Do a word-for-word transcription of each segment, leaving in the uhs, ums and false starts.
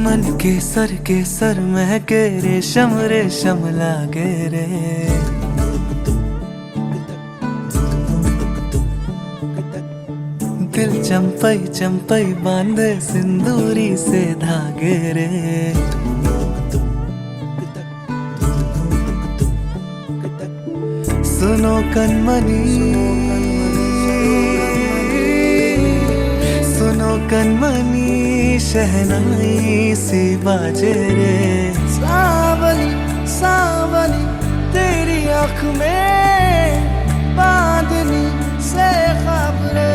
मन केसर केसर महके, रेशम रेशम लागे रे। दिल चंपई चंपई बांधे, सिंदूरी से धागे रे। सुनो कनमनी, सुनो कनमनी, शहनाई सी बाजे रे। सावली, सावली, तेरी आँख में बांधनी से ख्वाब रे।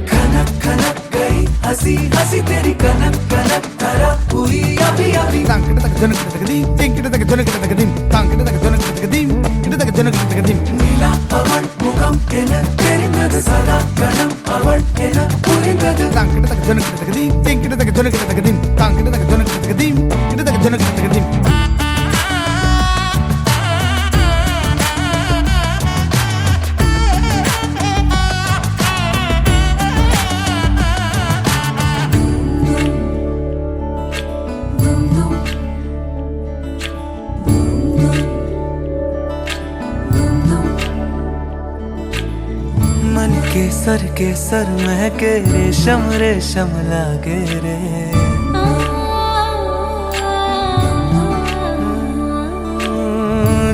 खनक खनक गई हंसी हंसी तेरी, कनक कनक धरा हुई अभी अभी। तांग किट तक जनक तक दीम, तिंग किट तक जनक तक दीम, तांग किट तक जनक तक दीम, किट तक जनक तक दीम। नीला पवन मुखम के न तेरी नद सदा कदम पवन के न पूरी नद। तांग किट तक जनक तक दीम, तिंग किट तक जनक तक दीम, तांग किट तक जनक तक दीम, किट तक जनक तक दीम। मन केसर केसर महके, रेशम रेशम लागे रे।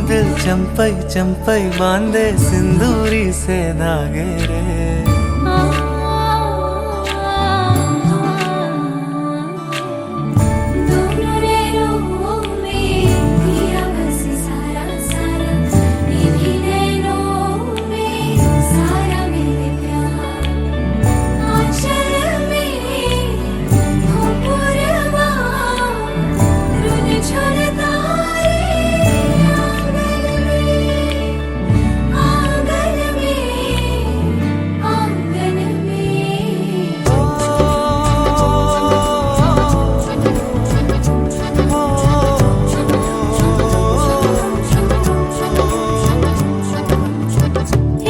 दिल चंपई चंपई बांधे, सिंदूरी से धागे रे। दोनों नैनों में तेरा बस सारा, सारा, इन्हीं नैनों में सारा मेरे प्यार। आंचल में हो पूरवा, रुन झुन तारे आंगन में, आंगन में, आंगन में।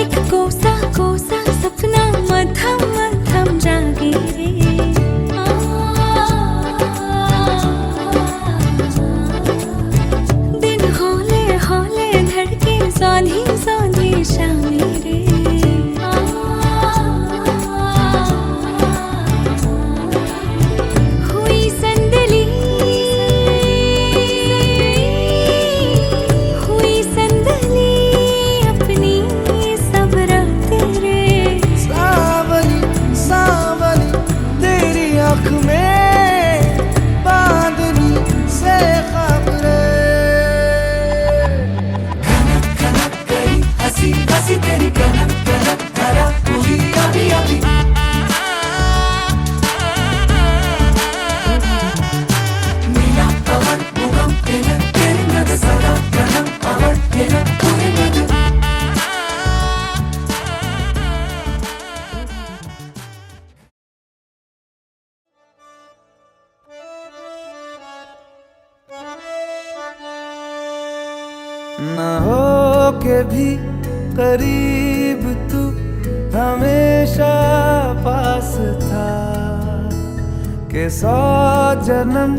एक कोसा कोसा सपना मध्यम मध्यम जागे रे। आ, दिन होले होले धड़के, सौंधी सौंधी शामे रे। आ, हुई संदली, हुई संदली अपनी सब रात रे। सावली, सावली, तेरी आँख में बांधनी से ख्वाब रे। खनक खनक गई हंसी हंसी तेरी, कनक कनक धरा हुई अभी अभी। नीला पवन मुखम के न तेरी नद सदा कदम पवन के न पूरी नद। ना हो के भी करीब तू हमेशा पास था, के सौ जन्म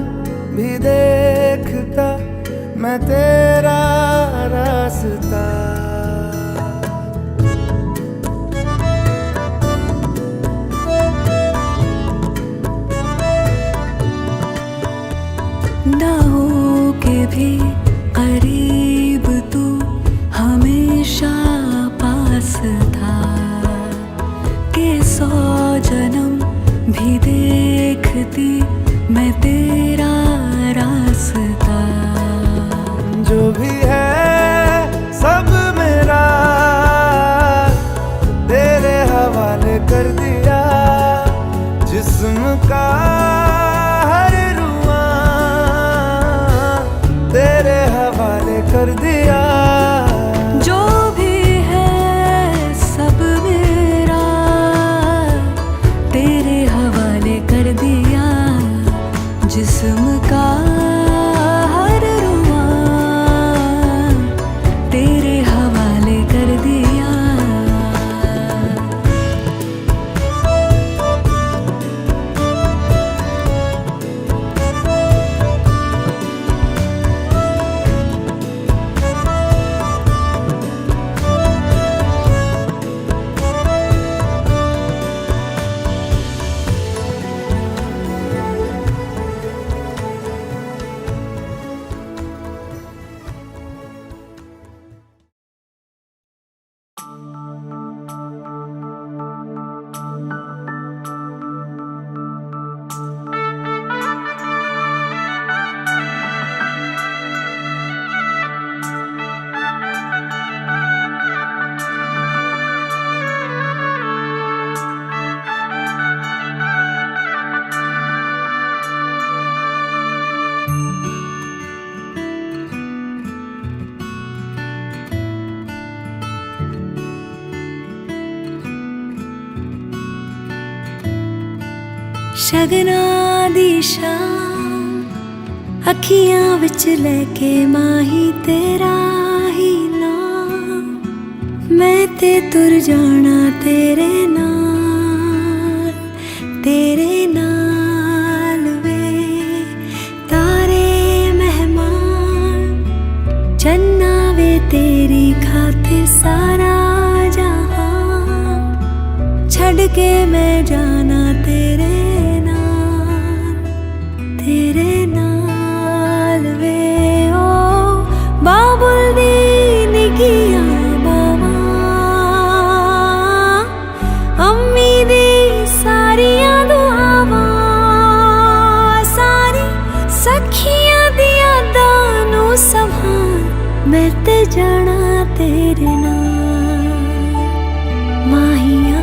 भी देखता मैं तेरा रास्ता। ना हो के भी करीब तू हमेशा पास था, के सौ जन्म भी देखती मैं तेरा रास्ता। जो भी है सब मेरा तेरे हवाले कर दिया, जिस्म का हर रुआ तेरे हवाले कर दिया। जो भी है सब मेरा तेरे हवाले कर दिया, जिस्म का हर रुआ तेरे हवाले कर दिया। ਸ਼ਗਨਾਂ ਦੀ ਸ਼ਾਮ ਅੱਖੀਆਂ ਵਿੱਚ ਲੈ ਕੇ ਮਾਹੀ ਤੇਰਾ ਹੀ ਨਾਮ। ਮੈਂ ਤੇ ਤੁਰ ਜਾਣਾ ਤੇਰੇ ਨਾਲ, ਤੇਰੇ ਨਾਲ ਵੇ। ਤਾਰੇ ਮਹਿਮਾਨ, ਚੰਨਾ ਵੇ ਤੇਰੀ ਖਾਤਰ ਸਾਰਾ ਜਹਾਨ। ਛੱਡ ਕੇ ਮੈਂ ਜਾਣਾ ਤੇਰੇ ਨਾਲ, ਤੇਰੇ ਨਾਲ ਵੇ। ਓ ਬਾਬੁਲ ਦੀ ਨਿੱਕੀਆਂ ਬਾਵਾਂ, ਅੰਮੀ ਦੀ ਸਾਰੀਆਂ ਦੁਆਵਾਂ, ਸਾਰੀ ਸਖੀਆਂ ਦੀਆਂ ਯਾਦਾਂ ਨੂੰ ਸੰਭਾਲ। ਮੈਂ ਤੇ ਜਾਣਾ ਤੇਰੇ ਨਾਲ, ਮਾਹੀਆ,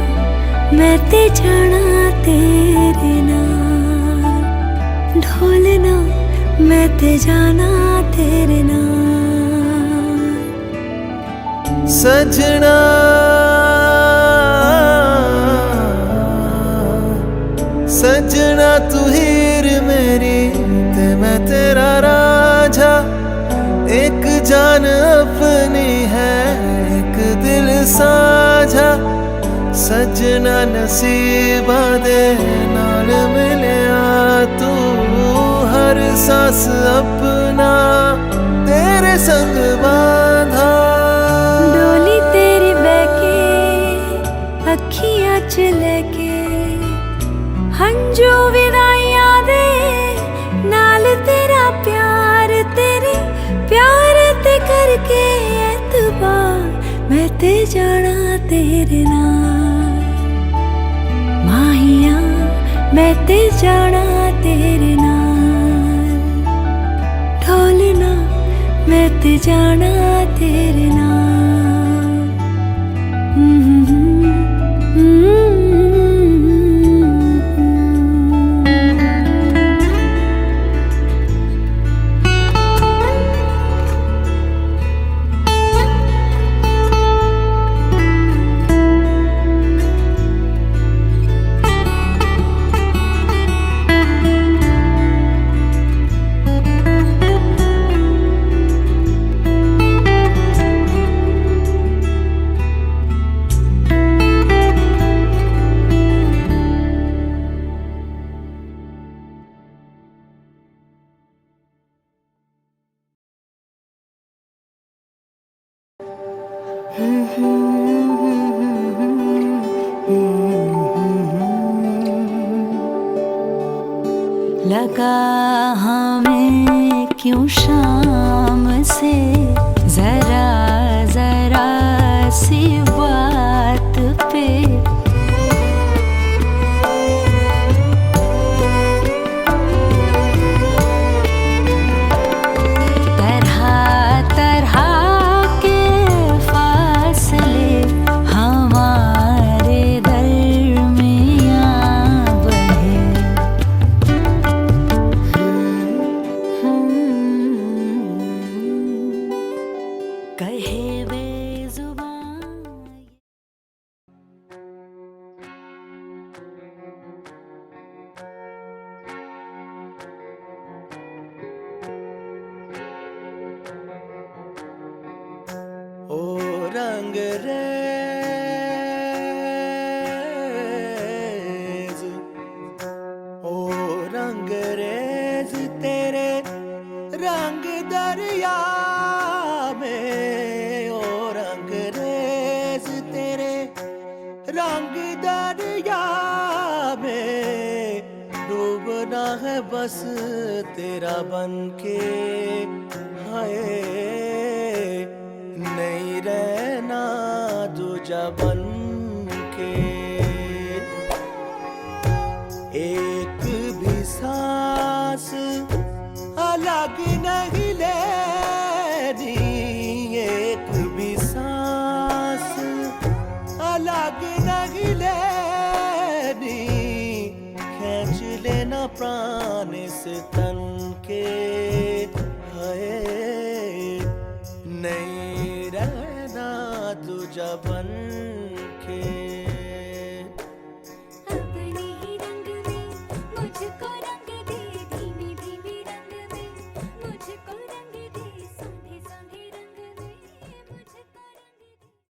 ਮੈਂ ਤੇ ਜਾਣਾ ਤੇਰੇ ਨਾਲ। ਢੋਲਨਾ, ਮੈਂ ਤੇ ਜਾਣਾ ਤੇਰੇ ਨਾਲ। ਸੱਜਣਾ, ਸੱਜਣਾ, ਤੂੰ ਹੀਰ ਮੇਰੀ ਤੇ ਮੈਂ ਤੇਰਾ ਰਾਂਝਾ। ਇੱਕ ਜਾਨ ਆਪਣੀ ਹੈ, ਇੱਕ ਦਿਲ ਸਾਂਝਾ। ਸੱਜਣਾ, ਨਸੀਬਾਂ ਦੇ ਨਾਲ ਮਿਲਿਆ ਤੂੰ, ਹਰ ਸਾਂਸ ਆਪਣਾ ਤੇਰੇ ਸੰਗ ਬਾਂਧਾ। ਡੋਲੀ ਤੇਰੀ ਬਹਿ ਕੇ, ਅੱਖੀਆਂ ਚ ਲੈ ਕੇ ਹੰਝੂ, ਵਿਦਾਈਆਂ ਦੇ ਨਾਲ ਤੇਰਾ ਪਿਆਰ, ਤੇਰੇ ਪਿਆਰ ਤੇ ਕਰਕੇ ਐਤਬਾਰ। ਮੈਂ ਤੇ ਜਾਣਾ ਤੇਰੇ ਨਾਲ, ਮਾਹੀਆ, ਮੈਂ ਤੇ ਜਾਣਾ ਤੇਰੇ ਨਾਲ। ਢੋਲਨਾ, ਮੈਂ ਤੇ ਜਾਣਾ ਤੇਰੇ ਨਾਲ। लगा हमें क्यों शाम से जरा जरा सी बात पे। तरह तरह के फासले हमारे दरमियां बहे। कहे बेजुबान। ਓ ਰੰਗ ਰੇਜ਼, ਓ ਰੰਗ ਰੇਜ਼ ਤੇਰੇ ਰੰਗ ਦਰਿਆ ਮੇ, ਓ ਰੰਗ ਰੇਜ਼ ਤੇਰੇ ਰੰਗ ਦਰਿਆ ਮੇ, ਡੂਬਨਾ ਹੈ ਬਸ ਤੇਰਾ ਬਨ ਕੇ। ਹਾਏ, ਨਹੀਂ ਰਹਿਣਾ ਦੂਜਾ ਬਨ ਕੇ। ਇੱਕ ਵੀ ਸਾਂਸ ਅਲੱਗ ਨਹੀਂ ਲੈਣੀ, ਇੱਕ ਵੀ ਸਾਂਸ ਅਲੱਗ ਨਹੀਂ ਲੈਣੀ। ਖਿੱਚ ਲੈਣਾ ਪ੍ਰਾਣ ਇਸ ਤਨ ਕੇ।